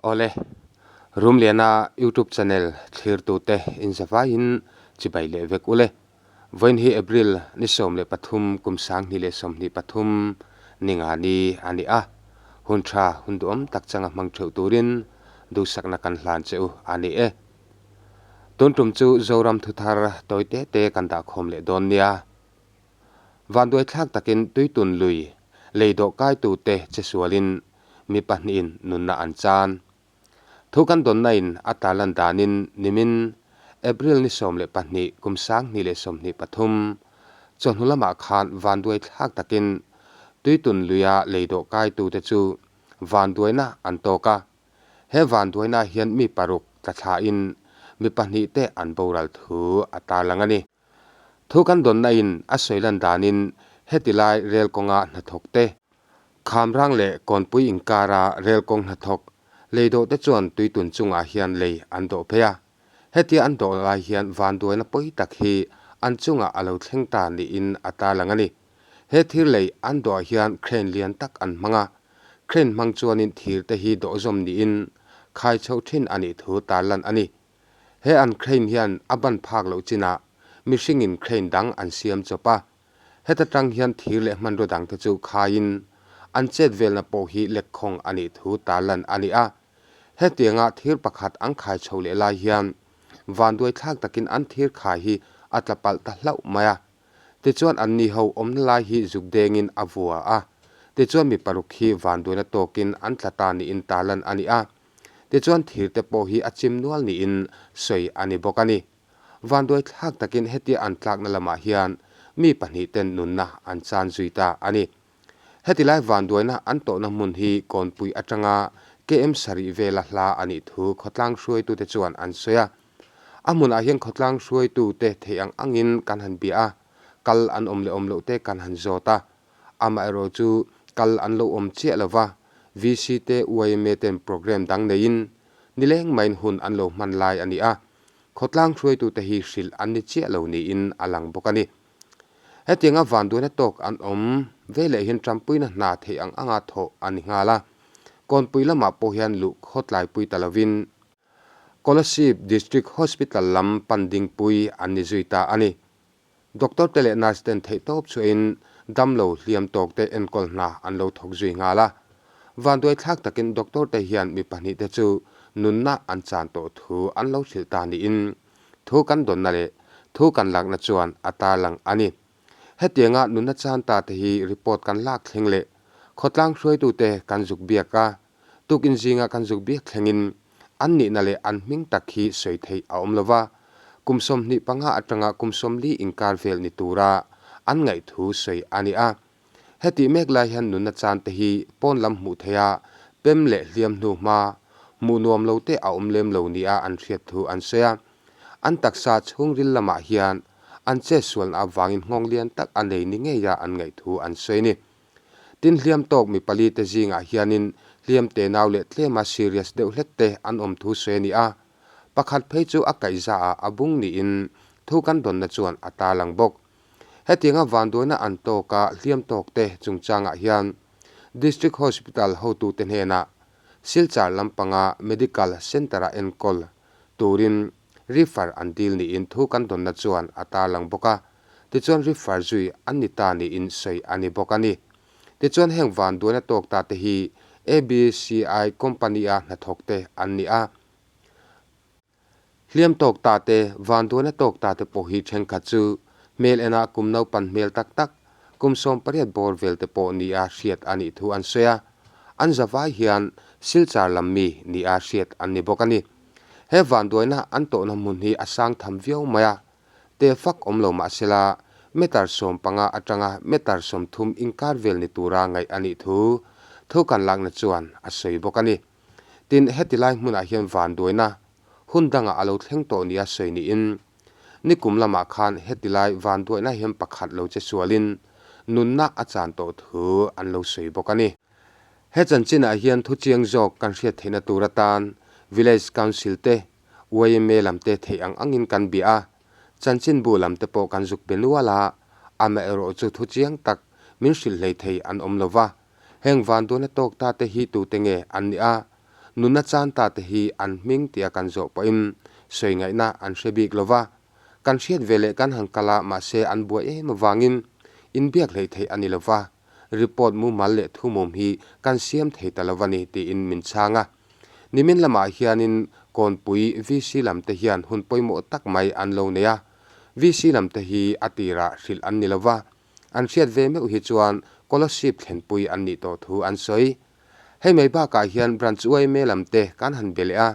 Awle, Rumliana YouTube channel thlirtute inzavaiin chibai leh vek ule. Vawiin hi April ni 13 kum 2023 ni nga ni a ni a, hun tha hun duhawm tak changa hmang theuh turin duhsakna kan hlan che u a ni e. Tun tum chu Zoram thuthar tawi te te kan dahkhawm leh dawn nia. Vanduaithlak takin Tuitun lui lei dawh kaitute che sualin mi pahnihin nunna an chan. Thu kan dawnnain a tarlan danin nimin April ni 12 kum 2023 chawhnu lamah khan vanduaithlak takin Tuitun luia lei dawh kaitute chu vanduaina an tawk a. He vanduaina hian mi paruk tla thlain mi pahnihte an boral thu a tarlang a ni. Thu kan dawnnain a sawi lan danin heti lai rel kawnga hnathawk te, Khamrang leh Kawnpui inkara rel kawng hnathawk lei dawh te chuan tuitun chungah hian lei an dawh phei a. Hetia an dawh lai hian vanduaina pawi tak hi an chungah a lo thleng ta niin a tarlang a ni. He thir lei an dawhah hian crane lian tak an hmang a, crane hmang chuanin thir te hi dawh zawm niin khai chhoh thin a nih thu tarlan a ni. He an crane hian a ban phak loh chinah mihringin crane dang an siam chawp a, heta tang hian thir leh hmanraw dangte chu khaiin an chet velna pawh hi lekkhawng a nih thu tarlan a ni a. Hetianga thir pakhat an khai chho leh lai hian vanduai thlak takin an thir khai hi a tla palh ta hlauh mai a. Tichuan anni ho awmna lai hi zuk dengin a vua a, tichuan mi paruk hi vanduaina tawkin an tla ta niin tarlan a ni a. Tichuan thir te pawh hi a chim nual niin sawi a ni bawk a ni. Vanduai thlak takin hetia an tlakna lamah hian mi pahnih ten nunna an chan zui ta a ni. Heti lai vanduaina an tawhna hmun hi Kawnpui atanga KM sarih vela hla a nih thu khawtlang hruaitute chuan an sawi a. A hmunah hian khawtlang hruaitute theih ang angin kan han bia a, kal an awm leh awm loh te kan han zawt a. Amaherawh chu kal an lo awm chiah lo va, VC te yma ten programme dang neiin nileng maiin hun an lo hman lai a ni a, khawtlang hruaitute hi hrilh an ni chiah lo niin a lang bawk a ni. Hetianga vanduaina tawk an awm veleh hian Trumpuina hna theih ang anga thawh a ni nghal a, Kawnpui lamah pawh hian luh khawtlaipui ta lovin Kolasib District Hospital lam pan dingpui an ni zui ta a ni. Doctor te leh nurse ten theihtawp chhuahin damlo hliam tawk te enkawl hna an lo thawk zui nghal a. Vanduai thlak takin doctor te hian mi pahnih te chu nunna an chan tawh thu an lo hrilh ta niin thu kan dawnna leh thu kan lakna chuan a tarlang a ni. Hetianga nunna chan ta te hi report kan lak thleng leh khawtlang hruaitute kan zuk biak a, tukin zinga kan zuk biak thlengin an nihna leh an hming tak hi sawi theih a awm lova, kum 25 atanga kum 40 inkar vel ni tura an ngaih thu sawi a ni a. Hetih mek lai hian nunna chan te hi pawn lam hmuh theiha pem leh hliam hnu hma, hmuh nuam lo te a awm lem lo nia an hriat thu an sawi a. An taksa chhungril lamah hian an chetsualna avangin nghawng lian tak a nei ni ngeia an ngaih thu an sawi a ni. Tin hliam tawk mi pali te zingah hianin hliam te nau leh tlema serious deuh hlek te an awm thu sawi a ni a. Pakhat phei chu a kaihza ah a bung niin thu kan dawnna chuan a tarlang bawk. Hetianga vanduaina an tawka hliam tawk te chungchangah hian District Hospital hotute hnenah Silchar lampanga Medical Centre-a enkawl turin refer an dil niin thu kan dawnna chuan a tarlang bawk a. Tichuan refer zui an ni ta niin sawi a ni bawk a ni. Tichuan heng vanduaina tawk ta te hi ABCI company-a hnathawk te an ni a. Hliam tawk ta te, vanduaina tawk ta te pawh hi thenkhat chu hmel enah kum naupan hmel tak tak, kum 18 bawr vel te pawh nia hriat a nih thu an sawi a. An zavai hian Silchar lam mi nia hriat an ni bawk a ni. He vanduaina an tawhna hmun hi a sang tham viau mai a, te fak awm lo mah sela meter 15 atanga meter 30 inkar vel ni tura ngaih a nih thu thu kan lakna chuan a sawi bawk a ni. Tin, heti lai hmunah hian vanduaina hun dangah a lo thleng tawh nia sawi niin nikum lamah khan heti lai vanduaina hian pakhat lo che sualin nunna a chan tawh thu an lo sawi bawk a ni. He chanchinah hian thu chiang zawk kan hriat theihna tur atan Village Council te, yma lam te theih ang angin kan bia a, chanchinbu lam te pawh kan zuk be nual a, amaherawh chu thu chiang tak min hrilh hlei thei an awm lo va. Heng vanduaina tawk ta te hi tute nge an nih a? Nunna chan ta te hi an hming tia kan zawh pawhin sawi ngaihna an hre bik lo va. Kan hriat ve leh kan han kal a, mahse an buai em avangin inbiak hleih theih a ni lo va, report mumal leh thumum hi kan siam thei ta lo va ni tiin min chhang a. Nimin lamah hianin Kawnpui VC lam te hian hun pawimawh tak mai an lo nei a, VC lam te hi a tirah hrilh an ni lo va, an hriat ve meuh hi chuan Kolasib thlenpui an nih tawh thu an sawi. Hei mai bakah hian Branch yma lam te kan han be leh a,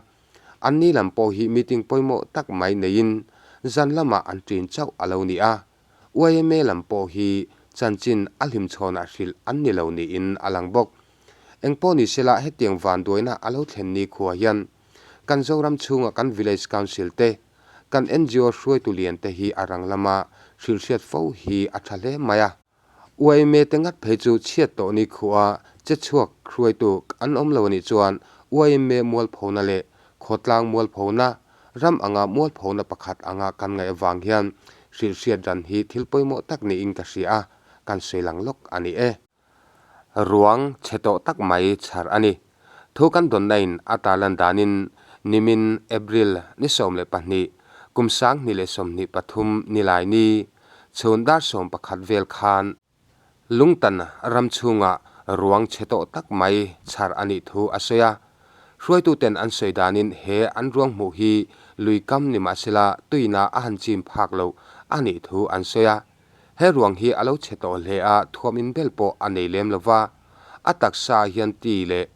anni lam pawh hi meeting pawimawh tak mai neiin zan lamah an ṭin chauh a lo ni a, yma lam pawh hi chanchin a hlimchhawnah hrilh an ni lo niin a lang bawk. Engpawh ni sela hetiang vanduaina a lo thlen ni khua hian kan Zoram chhunga kan Village Council te, kan ngo hruaitu lian te hi a rang lama hrilhhriat fo hi a tha hle mai a. Yma te ngat phei chu chhiat tawh ni khuaa che chhuak hruaitu an awm lo anih chuan yma mualphona leh khawtlang mualphona, ram anga mualphona pakhat anga kan ngaih avang hian hrilhhriat ran hi thil pawimawh tak niin ka hria a, kan sawi lang lawk a ni e. Ruang chhe tawh tak mai chhar a ni. Thu kan dawnna-in a tarlan danin nimin April ni 12, kum 2023 nilai ni, chhun dar 11 vel khan Lungtan ram chhungah ruang chhe tawh tak mai chhar a nih thu a sawi a. Hruaituten an sawi danin he an ruang hmuh hi lui kam ni mahsela tuina a han chim phak loh a nih thu an sawi a. He ruang hi a lo chhe tawh hle a, thuam inbel pawh a nei lem lo va, a taksa ah hian ti leh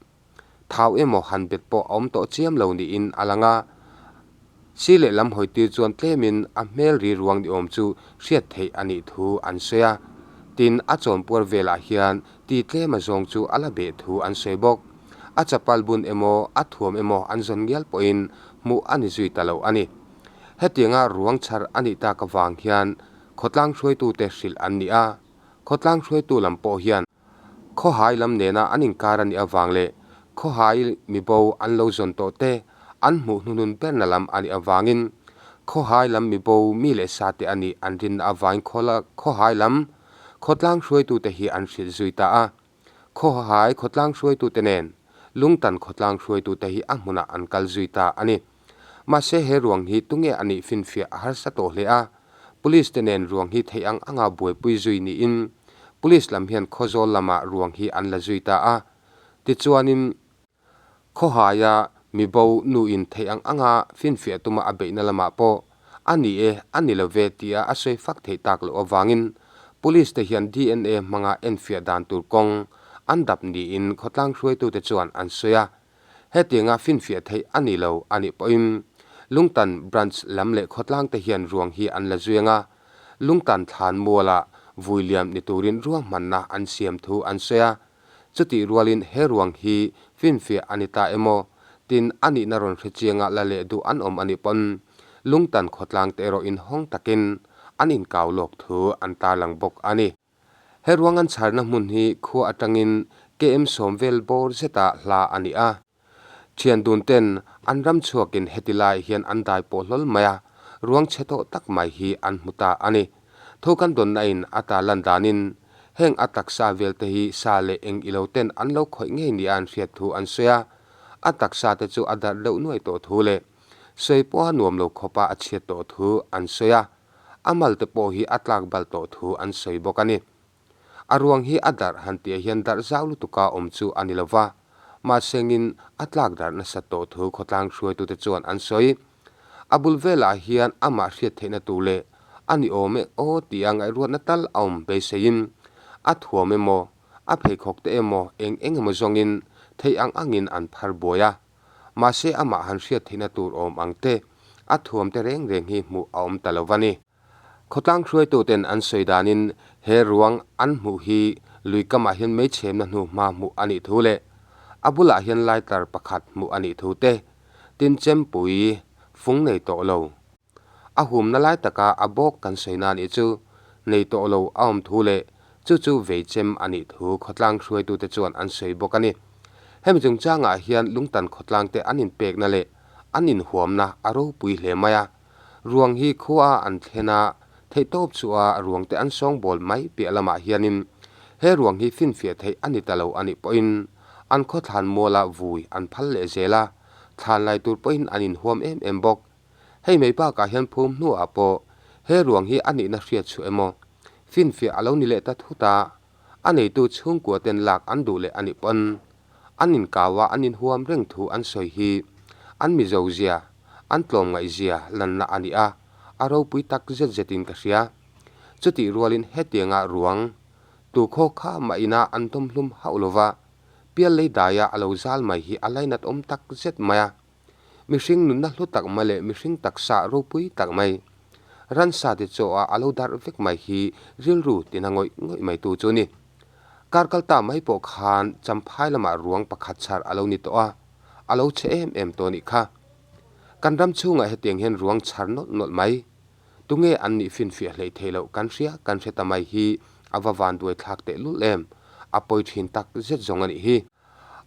thau emaw han bet pawh a awm tawh chiam lo niin a lang a. Si lehlam hawi tir chuan tlemin a hmel ri ruang ni awm chu hriat theih a nih thu an sawi a. Tin, a chawnpuar velah hian ti tlem a zawng chu a la beh thu an sawi bawk. A chapal bun emaw a thuam emaw an zawn ngial pawhin hmuh a ni zui ta lo a ni. Hetianga ruang chhar a nih tak avang hian khawtlang hruaitute hrilh an ni a, khawtlang hruaitu lam pawh hian khawhai lam nena an inkar a nih avang leh khawhai mibo an lo zawn tawh te an hmuh hnuhnun berna lam a nih avangin khawhai lam mibo mi leh sa te a nih an rinna avangin khawhai lam khawtlang hruaitute hi an hrilh zui ta a. Khawhai khawtlang hruaitute nen Lungtan khawtlang hruaitute hi a hmunah an kal zui ta a ni. Mahse he ruang hi tunge a nih finfiah a harsa tawh hle a, Police te nen ruang hi theih ang anga buaipui zui niin Police lam hian Khawzawl lamah ruang hi an la zui ta a. Tichuanin. Khawhaia mibo nuin theih ang anga finfiah tuma a beihna lamah pawh a ni e, a ni lo ve tia a sawi fak theih tak loh avangin Police te hian DNA hmanga enfiah dan tur kawng an dap niin khawtlang hruaitute chuan an sawi a. Hetianga finfiah theih a ni lo a nih pawhin Lungtan Branch lam leh khawtlang te hian ruang hi an la zui anga Lungtan thlan mualah vui liam ni turin ruahmanna an siam thu an sawi a. Chutih rualin he ruang hi finfiah a ni ta emaw, tin a nihna rawn hre chianga la leh duh an awm a nih pawn Lungtan khawtlang te erawh inhawng takin an inkau lawk thu an tarlang bawk a ni. He ruang an chharna hmun hi khua atangin KM 10 vel bawr zeta hla a ni a. Thian dun ten an ram chhuakin heti lai hian an dai pawh hlawl mai a, ruang chhe tawh tak mai hi an hmu ta a ni. Tho kan dawnna in a ta lan danin heng a taksa vel te hi sa leh eng ilo ten an lo khawih ngei nia an hriat thu an sawi a, a taksa te chu a darh deuh nuai tawh thu leh sawi pawha nuam lo khawpa a chhiat tawh thu an sawi a, a mal te pawh hi a tlak bal tawh thu an sawi bawk a ni. A ruang hi a darh han tih ah hian darh zau lutuka awm chu a ni lo va, mahsengin a tlak darh nasat tawh thu khawtlang hruaitute chuan an sawi. A bul velah hian amah hriat theihna tur leh a ni awm e aw tia ngaihruatna tal a awm beiseiin a thuam emaw, a pheikhawk te emaw eng eng emaw zawngin theih ang angin an phar buai a. Mahse amah han hriat theihna tur awm ang te, a thuam te reng reng hi hmuh a awm ta lo va ni. Khawtlang hruaituten an sawi danin he ruang an hmuh hi lui kamah hian meichhemna hnu hma hmuh a nih thu leh a bulah hian lighter pakhat hmuh a nih thu te, tin chempui fung nei tawh lo. A humna lai taka a bawk kan sawi na nih chu nei tawh lo a awm thu leh chu chu vei chem a nih thu khawtlang hruaitute chuan an sawi bawk a ni. Hemi chungchangah hian Lungtan khawtlangte an inpekna leh an inhuamna a ropui hle mai a. Ruang hi khua an thlen a, theihtawp chu a ruang te an sawngbawl mai piah lamah hianin he ruang hi finfiah theih a ni ta lo a nih pawhin An khaw thlan mualah vui an phal leh zel a, thlan lai tur pawhin an inhuam em em bawk. Hei mai bakah hian phum hnuah pawh he ruang hi a nihna hriat chhuah emaw finfiah a lo ni leh ta thut a, a neitu chhungkua ten lak an duh leh a nih pawn an inkau a an inhuam reng thu an sawi hi an Mizo zia, an tlawmngaih zia lanna a ni a, a ropui tak zet zetin ka hria. Chutih rualin hetianga ruang tu khaw kha mah ina an tawmhlum hauh lova pial lei daia a lo zal mai hi a lainat awm tak zet mai a. Mihring nunna hlu tak mai leh mihring taksa ropui tak mai, ransa te chaw a a lo darh vek mai hi rilru tina ngawih ngawih mai tu chu a ni. Kar kal ta mai pawh khan Champhai lamah ruang pakhat chhar a lo ni tawh a, a lo chhe em em tawh a nih kha. Kan ram chhungah hetiang hian ruang chhar nawlh nawlh mai, tunge an nih finfiah hleih theih loh kan hria kan hre ta mai hi a va vanduai thlak tehlul em, a pawi thin tak zet zawng a nih hi.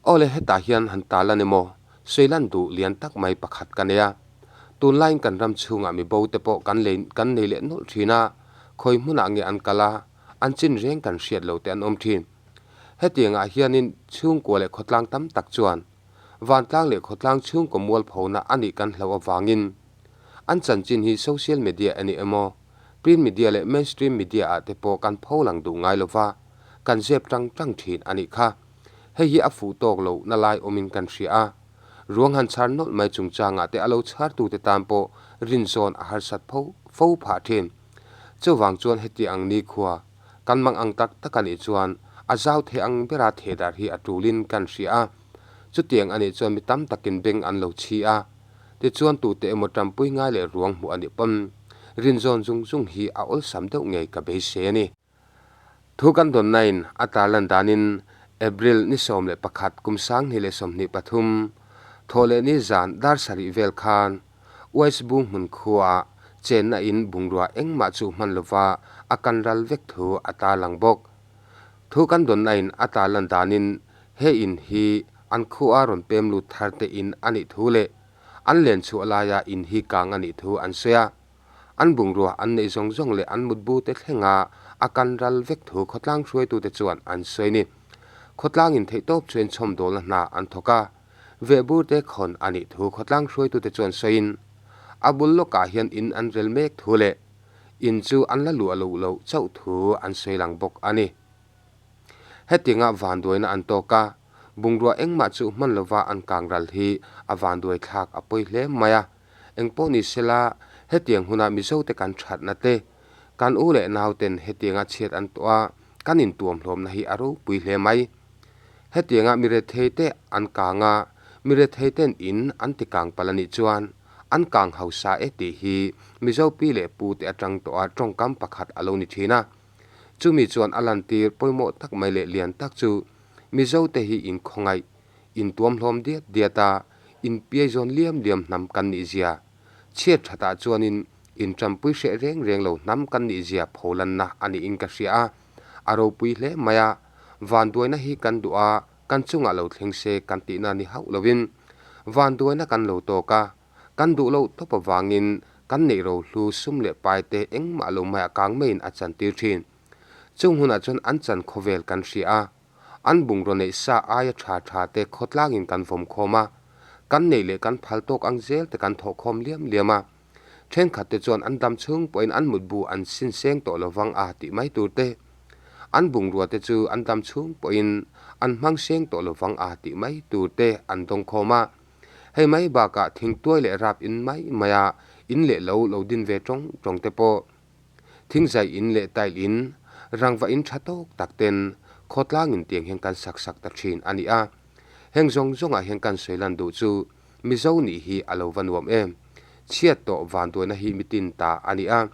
Aw le hetah hian han tal a ni maw? Seilan duh lian tak mai pakhat ka nei a. Tunlaiin kan ram chhungah mi bo te pawh kan lei kan nei leh nawlh thin a, khawi hmunah nge an kal a, an chin reng kan hriat lo te an awm thin. Hetiangah hianin chhungkua leh khawtlang tam tak chuan vantlang leh khawtlang chhungkaw mualphona a nih kan hlauh avangin an chanchin hi social media a ni emaw, print media leh mainstream media ah te pawh kan pholang duh ngai lova, kan zep tang tang thin a nih kha. Hei hi a fuh tawk lo na lai awmin kan hria a, ruang han chhar nawlh mai chungchangah te a lo chhartute tan pawh rinzawn a harsat pho fo phah thin. Chuvang chuan heti ang nikhua kan mang ang tak tak a nih chuan a zau thei ang bera thehdarh hi a tulin kan hria a. Chutiang a nih chuan mi tam takin beng an lo chhi a, tichuan tute emaw tanpui ngai leh ruang hmuh a nih pawn rinzawn zung zung hi a awlsam deuh ngei ka beisei a ni. Thu kan dawnnain a tarlan danin April ni 11 kum 2023 thawh leh ni zan dar sarih vel khan West Bung hmun khuaah chenna in bungrua engmah chu hman lova a kan ral vek thu a tarlang bawk. Thu kan dawnnain a tarlan danin he in hi an khua rawn pem lut thar te in a nih thu leh an len chhuah laia in hi kang a nih thu an sawi a. An bungrua an neih zawng zawng leh an mutbu te thlenga a kan ral vek thu khawtlang hruaitute chuan an sawi ni. Khawtlangin theihtawp chuan chhawmdawlna hna an thawk a, vehbur te khawn a nih thu khawtlang hruaitute chuan sawiin, a bul lawkah hian in an rel mek thu leh in chu an la luah loh loh chauh thu an sawi lang bawk a ni. Hetianga vanduaina an tawk a, bungrua engmah chu hman lova an kang ral hi a vanduai thlak a pawi hle mai a. Engpawh ni sela, hetiang huna Mizote kan thatna te, kan u leh nauten hetianga chhiat an tawh a, kan intuamhlawmna hi a ropui hle mai. Hetianga mirethei te an kang a, mirethei ten in an ti kang palh a nih chuan an kang hausa e tih hi Mizo pi leh pu te atang tawh a tawngkam pakhat a lo ni thin a. Chumi chuan a lantir pawimawh tak mai leh lian tak chu Mizote hi inkhawngaih Intuamhlawm diat diat a, inpiai zawn liam liam hnam kan nih zia. Chhiat thatah chuanin inṭampui hreh reng reng lo hnam kan nih zia pholanna a niin ka hria a. A ropui hle mai a, vanduaina hi kan duh a, kan chungah lo thleng se kan tihna ni hauh lovin vanduaina kan lo tawk a, kan duh loh tawp avangin kan neih rohlu sum leh pai te engmah lo maiah kang maiin a chantir thin. Chung hunah chuan an chan khawvel kan hria a. An bungraw neih sa aia tha tha te khawtlangin kan vawm khawm a, kan neih leh kan phal tawk ang zel te kan thawh khawm liam liam a. Thenkhat te chuan an dam chhung pawhin an mutbu an sin seng tawh lovang a tih mai tur te, an bungrua te chu an dam chhung pawhin an hmang seng tawh lovang a tih mai tur te an dawng khawm a. Hei mai bakah thingtuai leh rap in mai maia in leh lo lo din ve tawng tawng te pawh Thingzai in leh tile in, rangva in tha tawk tak ten khawtlang in tiang hian kan sak sak ta thin a ni a. Heng zawng zawngah hian kan sawi lan duh chu Mizo nih hi a lo va nuam em. Chhiat tawh vanduaina hi mitin ta a ni a.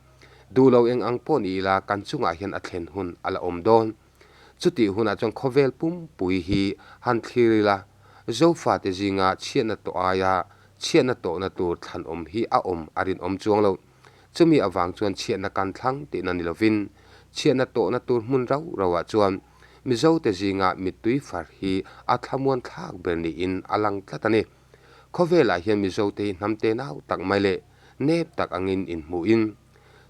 Duh lo eng ang pawh ni ila kan chungah hian a thlen hun a la awm dawn. Chutih hunah chuan khawvel pumpui hi han thlir ila, Zofate zinga chhiatna tawh aia chhiatna tawhna tur thlanawm hi a awm a rinawm chuang lo. Chumi avang chuan chhiatna kan thlang tihna ni lovin, chhiatna tawhna tur hmun rau rauah chuan Mizote zinga mittui far hi a thlamuan thlak ber niin a lang tlat a ni. Khawvelah hian Mizote hi hnam tenau tak mai leh nep tak angin inhmuhin,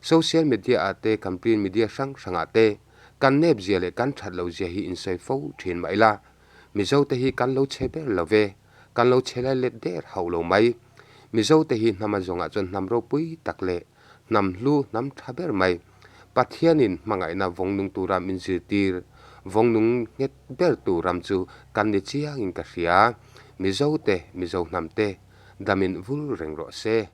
social media-ah te kan print media hrang hrangah te kan nep zia leh kan that lo zia hi insawi fo thin mah ila. Mizote hi kan lo chhe ber lo ve, kan lo chhe lai let der hauh lo mai. Mizote hi hnam a zawngah chuan hnam ropui tak leh hnam hlu, hnam tha ber mai. Pathianin hmangaihna vawng nung tura min zirtir, vawng nung nghet ber tu ram chu kan ni chiangin ka hria. Mizote, Mizo hnamte, damin vul reng rawh se.